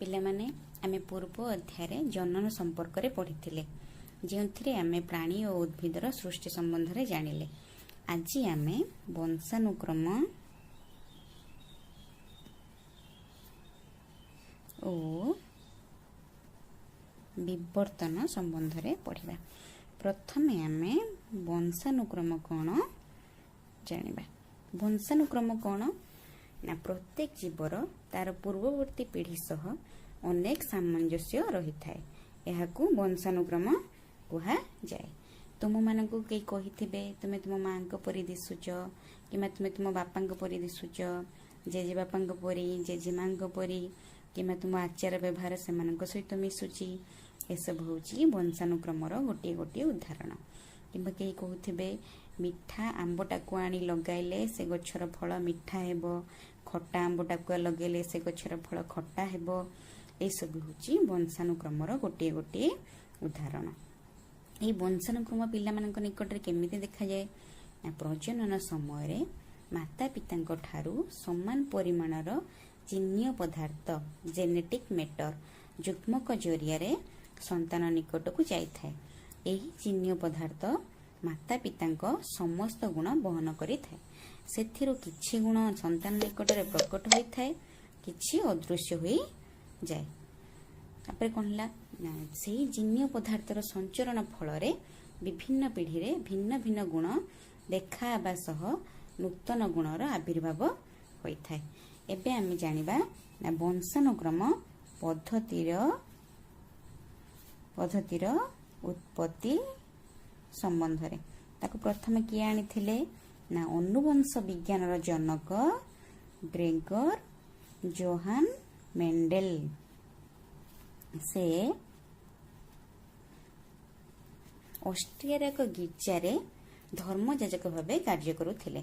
ପିଲାମାନେ, ଆମେ ପୂର୍ବ ଅଧ୍ୟାୟରେ ଜନନ ସମ୍ପର୍କରେ ପଢ଼ିଥିଲେ, ଯେଉଁଥିରେ ଆମେ ପ୍ରାଣୀ ଓ ଉଦ୍ଭିଦର ସୃଷ୍ଟି ସମ୍ବନ୍ଧରେ ଜାଣିଲେ। ଆଜି ଆମେ ବଂଶାନୁକ୍ରମ ଓ ବିବର୍ତ୍ତନ ସମ୍ବନ୍ଧରେ ପଢ଼ିବା। ପ୍ରଥମେ ଆମେ ବଂଶାନୁକ୍ରମ କ'ଣ ଜାଣିବା। ବଂଶାନୁକ୍ରମ କ'ଣ ନା, ପ୍ରତ୍ୟେକ ଜୀବର ତାର ପୂର୍ବବର୍ତ୍ତୀ ପିଢ଼ି ସହ ଅନେକ ସାମଞ୍ଜସ୍ୟ ରହିଥାଏ, ଏହାକୁ ବଂଶାନୁକ୍ରମ କୁହାଯାଏ। ତୁମମାନଙ୍କୁ କେହି କହିଥିବେ, ତୁମେ ତୁମ ମାଆଙ୍କ ପରି ଦିଶୁଛ କିମ୍ବା ତୁମେ ତୁମ ବାପାଙ୍କ ପରି ଦିଶୁଛ, ଜେଜେବାପାଙ୍କ ପରି, ଜେଜେମାଙ୍କ ପରି, କିମ୍ବା ତୁମ ଆଚାର ବ୍ୟବହାର ସେମାନଙ୍କ ସହିତ ମିଶୁଛି। ଏସବୁ ହେଉଛି ବଂଶାନୁକ୍ରମର ଗୋଟିଏ ଗୋଟିଏ ଉଦାହରଣ। କିମ୍ବା କେହି କହୁଥିବେ, ମିଠା ଆମ୍ବଟାକୁ ଆଣି ଲଗାଇଲେ ସେ ଗଛର ଫଳ ମିଠା ହେବ, ଖଟା ଆମ୍ବଟାକୁ ଲଗାଇଲେ ସେ ଗଛର ଫଳ ଖଟା ହେବ। ଏସବୁ ହେଉଛି ବଂଶାନୁକ୍ରମର ଗୋଟିଏ ଗୋଟିଏ ଉଦାହରଣ। ଏହି ବଂଶାନୁକ୍ରମ ପିଲାମାନଙ୍କ ନିକଟରେ କେମିତି ଦେଖାଯାଏ ନା, ପ୍ରଜନନ ସମୟରେ ମାତା ପିତାଙ୍କ ଠାରୁ ସମାନ ପରିମାଣର ଜିନୀୟ ପଦାର୍ଥ, ଜେନେଟିକ୍ ମେଟର, ଯୁଗ୍ମକ ଜରିଆରେ ସନ୍ତାନ ନିକଟକୁ ଯାଇଥାଏ। ଏହି ଜିନୀୟ ପଦାର୍ଥ ମାତା ପିତାଙ୍କ ସମସ୍ତ ଗୁଣ ବହନ କରିଥାଏ। ସେଥିରୁ କିଛି ଗୁଣ ସନ୍ତାନ ନିକଟରେ ପ୍ରକଟ ହୋଇଥାଏ, କିଛି ଅଦୃଶ୍ୟ ହୋଇଯାଏ। ତାପରେ କ'ଣ ହେଲା ନା, ସେଇ ଜିନୀୟ ପଦାର୍ଥର ସଞ୍ଚରଣ ଫଳରେ ବିଭିନ୍ନ ପିଢ଼ିରେ ଭିନ୍ନ ଭିନ୍ନ ଗୁଣ ଦେଖା ହେବା ସହ ନୂତନ ଗୁଣର ଆବିର୍ଭାବ ହୋଇଥାଏ। ଏବେ ଆମେ ଜାଣିବା ନା, ବଂଶାନୁକ୍ରମ ପଦ୍ଧତିର ଉତ୍ପତ୍ତି ସମ୍ବନ୍ଧରେ। ତାକୁ ପ୍ରଥମେ କିଏ ଆଣିଥିଲେ ନା, ଅନୁବଂଶ ବିଜ୍ଞାନର ଜନକ ଗ୍ରେଗର ଜୋହାନ ମେଣ୍ଡେଲ। ସେ ଅଷ୍ଟ୍ରିଆର ଏକ ଗିର୍ଜାରେ ଧର୍ମଯାଜକ ଭାବେ କାର୍ଯ୍ୟ କରୁଥିଲେ।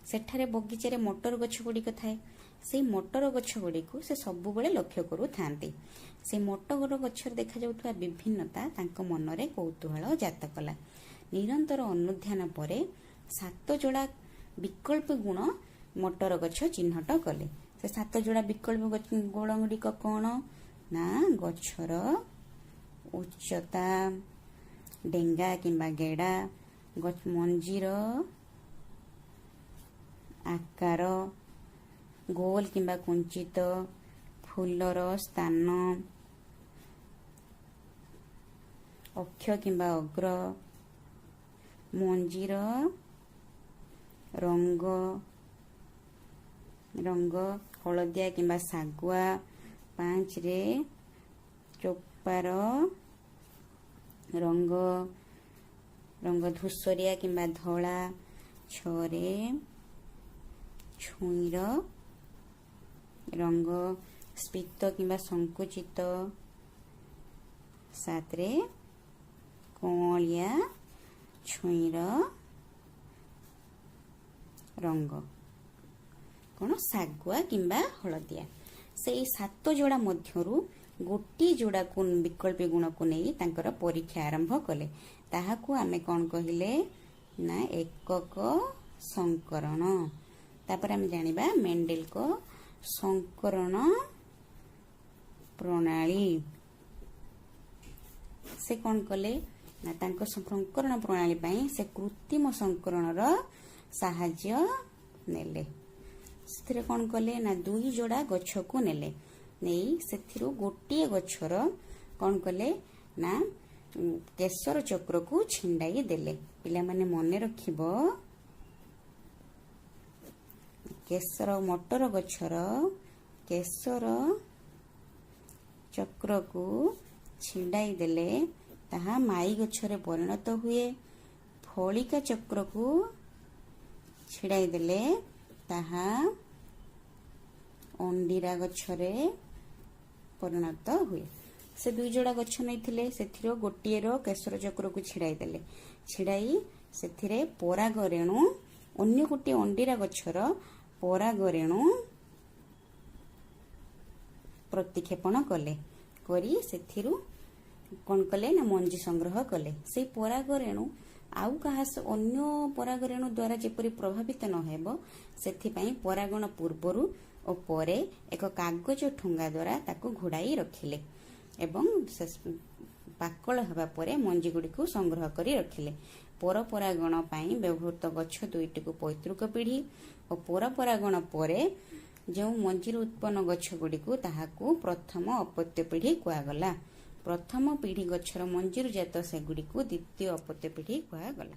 ସେଠାରେ ବଗିଚାରେ ମଟର ଗଛ ଗୁଡ଼ିକ ଥାଏ। ସେଇ ମଟର ଗଛ ଗୁଡ଼ିକୁ ସେ ସବୁବେଳେ ଲକ୍ଷ୍ୟ କରୁଥାନ୍ତି। ସେ ମଟର ଗଛରେ ଦେଖାଯାଉଥିବା ବିଭିନ୍ନତା ତାଙ୍କ ମନରେ କୌତୂହଳ ଜାତ କଲା। ନିରନ୍ତର ଅନୁଧ୍ୟାନ ପରେ 7 ଯୋଡ଼ା ବିକଳ୍ପ ଗୁଣ ମଟର ଗଛ ଚିହ୍ନଟ କଲେ। ସେ 7 ଯୋଡ଼ା ବିକଳ୍ପ ଗୁଣ ଗୁଡ଼ିକ କ'ଣ ନା, ଗଛର ଉଚ୍ଚତା, ଡେଙ୍ଗା କିମ୍ବା ଗେଡ଼ା, ମଞ୍ଜିର ଆକାର, ଗୋଲ କିମ୍ବା କୁଞ୍ଚିତ, ଫୁଲର ସ୍ଥାନ, ଅକ୍ଷ କିମ୍ବା ଅଗ୍ର, ମଞ୍ଜିର ରଙ୍ଗ ହଳଦିଆ କିମ୍ବା ଶାଗୁଆ, 5ରେ ଚୋପାର ରଙ୍ଗ ଧୂସରିଆ କିମ୍ବା ଧଳା, 6ରେ ଛୁଇଁର ରଙ୍ଗ ସ୍ଫୀତ କିମ୍ବା ସଂକୁଚିତ, 7ରେ କଅଁଳିଆ ଛୁଇଁର ରଙ୍ଗ କ'ଣ ଶାଗୁଆ କିମ୍ବା ହଳଦିଆ। ସେଇ 7 ଯୋଡ଼ା ମଧ୍ୟରୁ ଗୋଟିଏ ଯୋଡ଼ାକୁ ବିକଳ୍ପୀ ଗୁଣକୁ ନେଇ ତାଙ୍କର ପରୀକ୍ଷା ଆରମ୍ଭ କଲେ। ତାହାକୁ ଆମେ କ'ଣ କହିଲେ ନା, ଏକକ ସଂକରଣ। ତାପରେ ଆମେ ଜାଣିବା ମେଣ୍ଡେଲଙ୍କ ସଂକରଣ ପ୍ରଣାଳୀ। ସେ କ'ଣ କଲେ ନା, ତାଙ୍କ ସଂକରଣ ପ୍ରଣାଳୀ ପାଇଁ ସେ କୃତ୍ରିମ ସଂକରଣର ସାହାଯ୍ୟ ନେଲେ। ସେଥିରେ କ'ଣ କଲେ ନା, 2 ଯୋଡ଼ା ଗଛକୁ ନେଲେ। ନେଇ ସେଥିରୁ ଗୋଟିଏ ଗଛର କ'ଣ କଲେ ନା, କେଶର ଚକ୍ରକୁ ଛିଣ୍ଡାଇ ଦେଲେ। ପିଲାମାନେ ମନେ ରଖିବ, କେଶର ମଟର ଗଛର କେଶର ଚକ୍ରକୁ ଛିଣ୍ଡାଇ ଦେଲେ ତାହା ମାଇ ଗଛରେ ପରିଣତ ହୁଏ। ଫଳିକା ଚକ୍ରକୁ ଛିଡ଼ାଇ ଦେଲେ ତାହା ଅଣ୍ଡିରା ଗଛରେ ପରିଣତ ହୁଏ। ସେ 2 ଯୋଡ଼ା ଗଛ ନେଇଥିଲେ, ସେଥିରୁ ଗୋଟିଏର କେଶର ଚକ୍ରକୁ ଛିଡ଼ାଇ ଦେଲେ। ଛିଡ଼ାଇ ସେଥିରେ ପରାଗ ରେଣୁ, ଅନ୍ୟ ଗୋଟିଏ ଅଣ୍ଡିରା ଗଛର ପରାଗ ରେଣୁ ପ୍ରତିକ୍ଷେପଣ କଲେ। କରି ସେଥିରୁ କ'ଣ କଲେ ନା, ମଞ୍ଜି ସଂଗ୍ରହ କଲେ। ସେଇ ପରାଗ ରେଣୁ ଆଉ କାହା ଅନ୍ୟ ପରାଗ ରେଣୁ ଦ୍ୱାରା ଯେପରି ପ୍ରଭାବିତ ନ ହେବ, ସେଥିପାଇଁ ପରାଗଣ ପୂର୍ବରୁ ଓ ପରେ ଏକ କାଗଜ ଠୁଙ୍ଗା ଦ୍ୱାରା ତାକୁ ଘୋଡ଼ାଇ ରଖିଲେ ଏବଂ ପାକଳ ହେବା ପରେ ମଞ୍ଜିଗୁଡ଼ିକୁ ସଂଗ୍ରହ କରି ରଖିଲେ। ପରପରାଗଣ ପାଇଁ ବ୍ୟବହୃତ ଗଛ ଦୁଇଟିକୁ ପୈତୃକ ପିଢ଼ି ଓ ପରପରାଗଣ ପରେ ଯେଉଁ ମଞ୍ଜିରୁ ଉତ୍ପନ୍ନ ଗଛଗୁଡ଼ିକୁ ତାହାକୁ ପ୍ରଥମ ଅପତ୍ୟ ପିଢ଼ି କୁହାଗଲା। ପ୍ରଥମ ପିଢ଼ି ଗଛର ମଞ୍ଜିରୁ ଜାତ ସେଗୁଡ଼ିକୁ ଦ୍ୱିତୀୟ ଅପତ୍ୟ ପିଢ଼ି କୁହାଗଲା।